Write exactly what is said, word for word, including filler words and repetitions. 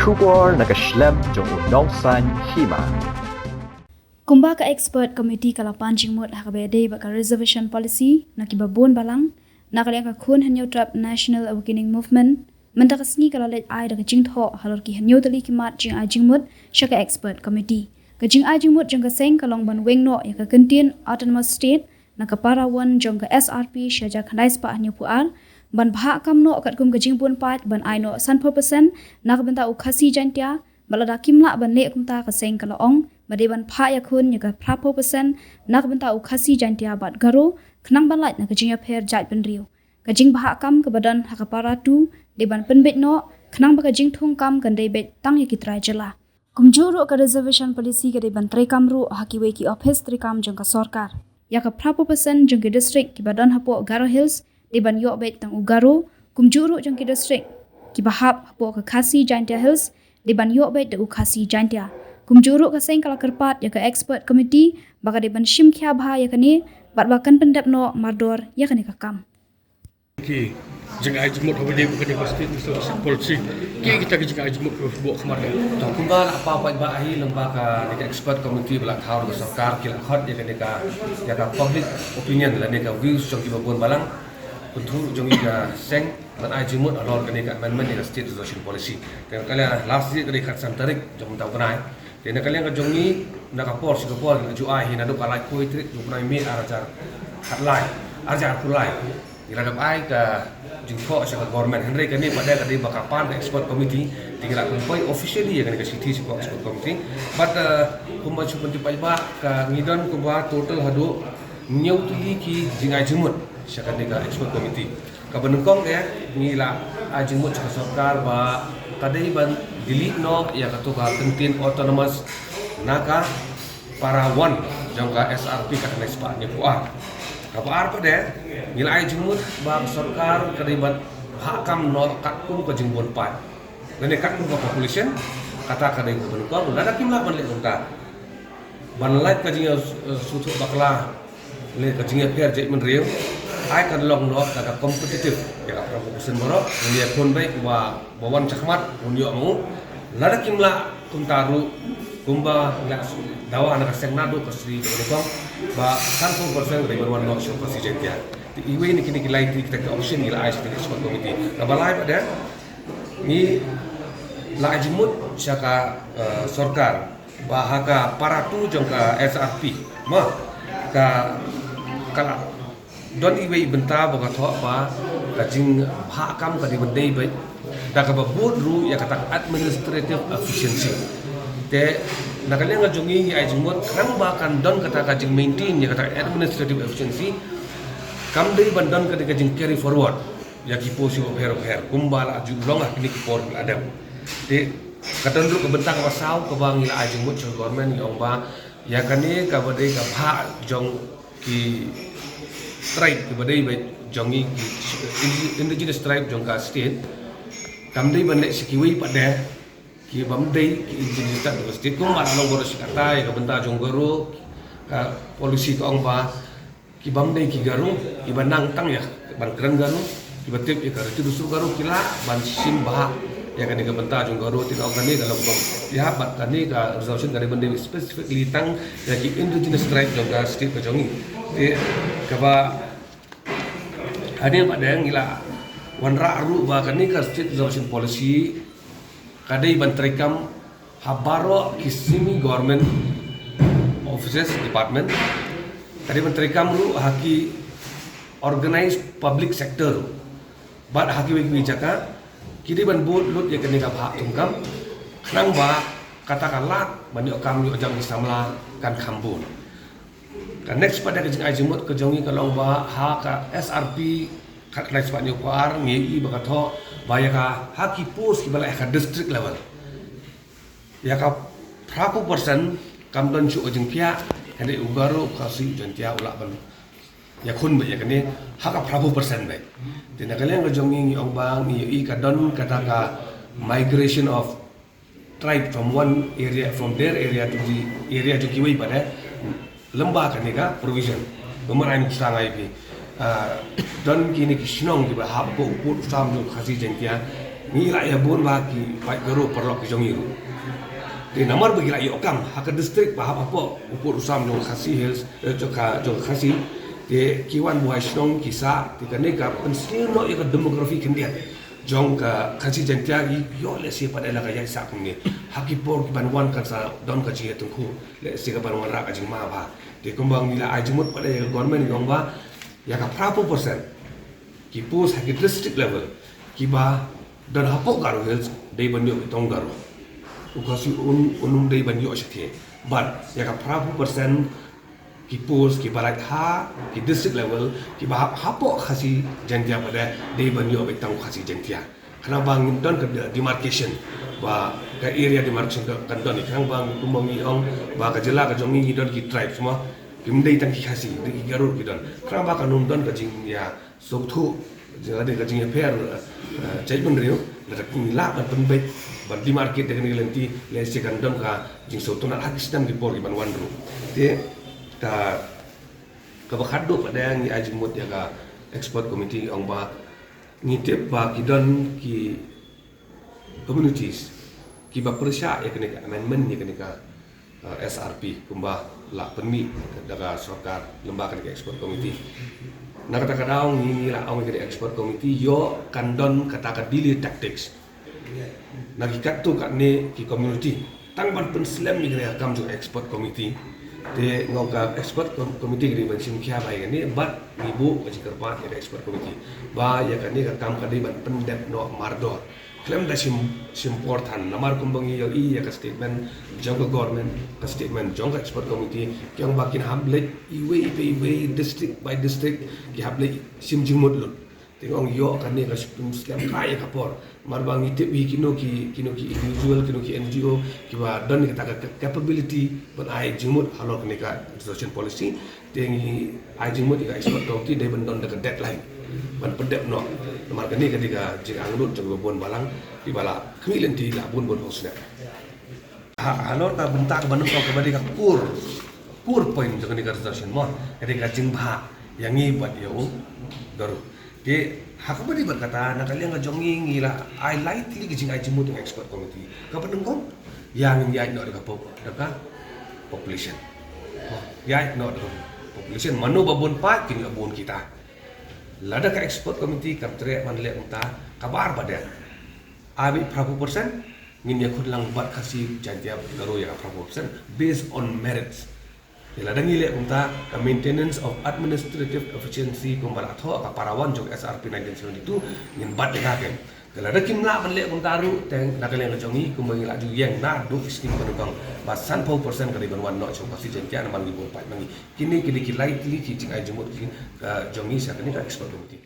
Khubor na ka shlem jong u nongsan hima. Kumba ka expert committee ka la pan jingmut ha kaba ïadei bad ka reservation policy na kiba bun balang, na ka liang ka Khun Hynñiewtrep National Awakening Movement, mynta ka sngi ka la leit ai da ka jingthoh halor ki hynñiew tylli ki mat jingai jingmut sha ka expert committee. Ka jingai jingmut jong ka seng ka long ban weng noh ïa ka kyntien Autonomous State na ka para one jong ka S R P shi hajar khyndai spah hynñiewphew ar, ban bhah kam noh katkum ka jingbun paid ban ai noh sanphew percent na ka bynta u Khasi Jaintia, bad lada kim lah ban leh kumta ka seng ka la ong ba dei ban phah ïakhun ïa ka phraphew percent na ka bynta u Khasi Jaintia bad Garo, khnang ban lait na ka jingïapher jaitbynriew. Ka jingbhah kam kaba don ha ka para two dei ban pynbeit noh, khnang ba ka jingthung kam kan dei beit tang ïa ki trai jylla. Kumjuh ruh ka reservation policy ka dei ban treikam ruh ha kiwei ki ophis treikam jong ka sorkar. Ïa ka phraphew percent jong ki district kiba don hapoh Garo Hills dei ban ïoh beit tang u Garo, kumjuh ruh jong ki district kiba hap hapoh ka Khasi Jaintia Hills dei ban ïoh beit da u Khasi Jaintia. Kumjuh ruh ka seng ka la kyrpad ïa ka expert committee ba ka dei ban shim khia bha ïa kane, bad ba kan pyndep noh mardor ïa kane ka kam. Ki jingai jingmut haba ïadei bad kane ka state reservation policy. Ki kita ki jingai jingmut kiba buh khmat. To, kumba la paw paidbah hi, lyngba kane ka expert committee ba la thaw da ka sorkar, ki la khot ïa kane ka, ïa ka public opinion lane ka views jong kiba bun balang, kyntu jong ngi ka seng ban ai jingmut halor kane ka amendment ïa ka state reservation policy. Te na ka liang last year ka dei khatsan tarik jong mynta u bnai. Te na ka liang ka jong ngi, na ka por sha ka por ngi la ju ai hi naduh ka laiphew tarik jong u bnai May ar hajar khatlai, ar hajar arphew lai. Ngi la dep ai ka jingthoh sha ka government, hynrei kane pat de ka dei ba ka pan ka expert committee, te ngi la pynpoi officially ïa kane ka shithi sha ka expert committee. But, uh, kumba shu pynpaw ba ka ngi don kumba total haduh hynñiew tylli ki jingai jingmut sha kane ka expert committee. Kaba nyngkong eh, ngi la ai jingmut sha ka sorkar ba ka dei ban delete noh ïa kato ka kyntien autonomous na ka para one jong ka S R P ka khyndai spah hynñiewphew ar. Kaba ar pat de, ngi la ai jingmut ba ka sorkar ka dei ban bhah kam noh katkum ka jingbun paid lane katkum ka population. Kata ka dei kaba nyngkong, lada kim lah ban leh kumta, ban lait ka jingïa, eh, sngewthuh bakla, lane ka jingïapher jaitbynriew, ai kan long noh da ka competitive ïa ka phraphew percent baroh. Ngi ïa khun beit ba, ba wan shakhmat un ïoh ma u. Lada kim lah kumta ruh, kumba ngi la dawa na ka seng naduh ka sngi kaba nyngkong, ba sanphew percent ka dei ban wan noh sha u Khasi Jaintia. Te iwei na kine ki lai tylli kita ki option ngi la ai sha ka expert committee. Kaba lai pat de, ngi la ai jingmut sha ka, eh, sorkar ba ha ka para two jong ka S R P, ma, ka, ka la don iwei i bynta ba ka thoh ba ka jingbhah kam ka dei ban dei beit da kaba bud ruh ïa kata ka administrative efficiency. Te na ka liang ka jong ngi, ngi ai jingmut khnang ba kan don kata ka jingmaintain ïa kata ka administrative efficiency, kam dei ban don kata ka jingcarry forward ïa ki post bapher bapher kumba la ju long ha kine ki por ba la dep. Te ka don ruh ka bynta kaba saw kaba ngi la ai jingmut sha ka government, ngi ong ba ïa kane kaba dei ka bhah jong ki tribe kiba dei beit jong ngi, ki indigenous tribe jong ka state, kam dei ban leh sha kiwei pat de ki bym dei ki indigenous tribe jong ka state. Kumba la long baroh shi katta ïa ka bynta jong Garo, ka policy ka ong ba ki bym dei ki Garo kiba nang tang ïa ban kren Garo, kiba tip ïa ka riti dustur Garo, ki lah ban shim bha ïa kane ka bynta jong Garo. Te ka ong kane ka long kaba ïa bad kane ka reservation ka dei ban dei specifically tang ïa ki indigenous tribe jong ka state ka jong ngi. Te kaba hadien pat de ngi la wanrah ruh ba kane ka state reservation policy ka dei ban treikam ha baroh ki semi government offices, department. Ka dei ban treikam ruh ha ki organized public sector ruh, bad ha kiwei kiwei jaka ki dei ban bud lut ïa kane ka bhah thungkam, khnang ba kata ka lad ban ïoh kam ïoh jam ki samla kan kham bun. Ka next pat de ka jingai jingmut ka jong ngi ka long ba ha ka S R P khatkhyndai spah hynñiewphew ar ngi ïohi ba ka thoh ba ïa ka ha ki post kiba la ha ka district level, ïa ka phraphew percent kam don shuh ka jingphiah, hynrei u Garo, u Khasi, u Jaintia u lah ban ïakhun beit ïa kane ha ka phraphew percent beit. Te na ka liang ka jong ngi, ngi ong ba ngi ïohi ka don kata ka migration of tribe from one area, from their area to the area jong kiwei pat de, lyngba kane ka provision. Kumba ai nuksa nga ïa phi, ah, don kine ki shnong kiba hap ko u pud u sam jong u Khasi Jaintia, Ngi la ïa bun ba ki paid Garo paralok ki jong ngi ruh. Te namar ba ki la ïoh kam ha ka district ba hap hapoh u pud u sam jong Khasi Hills, eh, jong ka, jong Khasi. Te ki wan buhai shnong ki sah, te kane ka pynsniew noh ïa ka demography khyndiat jong ka Khasi Jaintia. Ki ïoh lehse pat ïa la ka ïaid sah kumne. Ha ki por ki ban wan kan sa don ka jingïatyngkhuh, lehse ka ban wanrah ka jingma bha. Te kumba ngi la ai jingmut pat ïa ka government, ngi ong ba ïa ka phra phew percent ki post ha ki district level kiba don hapoh Garo Hills dei ban ïoh beit tang u Garo. U Khasi un, un ym dei ban ïoh shathie. Bad ïa ka phra phew percent ki post kiba lait ha ki district level kiba hap hapoh Khasi Jaintia pat dei ban ïoh beit tang u Khasi Jaintia. Khnang ba ngin don ka demarcation, ba ka area demarcation ka, kan don, khnang ba kumba ngi ong ba ka jylla ka jong ngi ngi don ki tribes mo, kim dei tang ki Khasi, dei ki Garo ki don. Khnang ba kan ym don ka jingïa sngewthuh, jing, ka jingïapher, eh, jaitbynriew, lada ngi lah ban pynbeit, ban demarcate da kane ka lynti, lehse kan don ka jingsngewtynnat ha ki snem ki por ki ban wan ruh. Te ka, kaba khatduh pat dei ngi ai jingmut ïa ka expert committee, ong ba ngi tip ba ki don ki communities kiba pyrshah ïa kane ka amendment, ïa kane ka, uh, S R P kumba la pynmih da ka sorkar lyngba kane ka expert committee. Na kata ka daw ngi, ngi la ong ïa kane ka expert committee ïoh kan don kata ka delay tactics na ki katto katne ki community tang ban pynslem ïa kane ka kam jong expert committee. Te nga ong ka expert com-, committee ka dei ban shim khia bha ïa kane, bad ngi buh ka jingkyrpad ïa ka expert committee ba ïa kane ka kam ka dei ban pyndep noh mardor khlem da shim, shim por than. Namar kumba ngi ïohi ïa ka statement jong ka government, ka statement jong ka expert committee, ki ong ba kin hap leit iwei pa iwei, district by district, ki hap leit shim jingmut lut. Te nga ong ïoh kane ka shiphew snem ka ïa ka por. Namar ba ngi tip hi kino ki, kino ki individual, kino ki N G O kiba don kata ka, ka capability ban ai jingmut halor kane ka reservation policy. Te ngi ai jingmut ïa ka expert committee dei ban don da ka deadline ban pyndep noh. Namar kane ka dei ka jingangnud jong kiba bun balang kiba la khmih lynti la bun bun phew snem. Ha, halor ka bynta kaba nyngkong kaba dei ka core, core point jong kane ka reservation mo, ka dei ka jingbha ïa ngi bad ïa u Garo. Te ha kaba dei bad kata, na ka liang ka jong ngi ngi la ai lai tylli ki jingai jingmut ïa ka expert committee. Kaba nyngkong, ïa ngin ïaid noh da ka pop-, da ka population. Ïaid noh da ka population, mano ba bun paid kin ïa bun kita. Lada ka expert committee kam treh ban leh kumta, kaba ar ba dei, ai beit phra phew percent, ngin ïakhun lang bad Khasi Jaintia Garo ïa ka phra phew percent based on merits. Te lada ngi leh kumta, ka maintenance of administrative efficiency kumba la thoh ha ka para one jong S R P nineteen seventy-two, ngin bat ïa ka kem. Te lada kim lah ban leh kumta ruh, te na ka liang ka jong ngi kumba ngi la ju ïeng naduh ki sngi ba nyngkong, ba san phew percent ka dei ban wan noh sha u Khasi Jaintia namar ngi bun paid ma ngi. Kine ki dei ki lai tylli ki jingai jingmut ki, eh, jong ngi sha kane ka expert committee.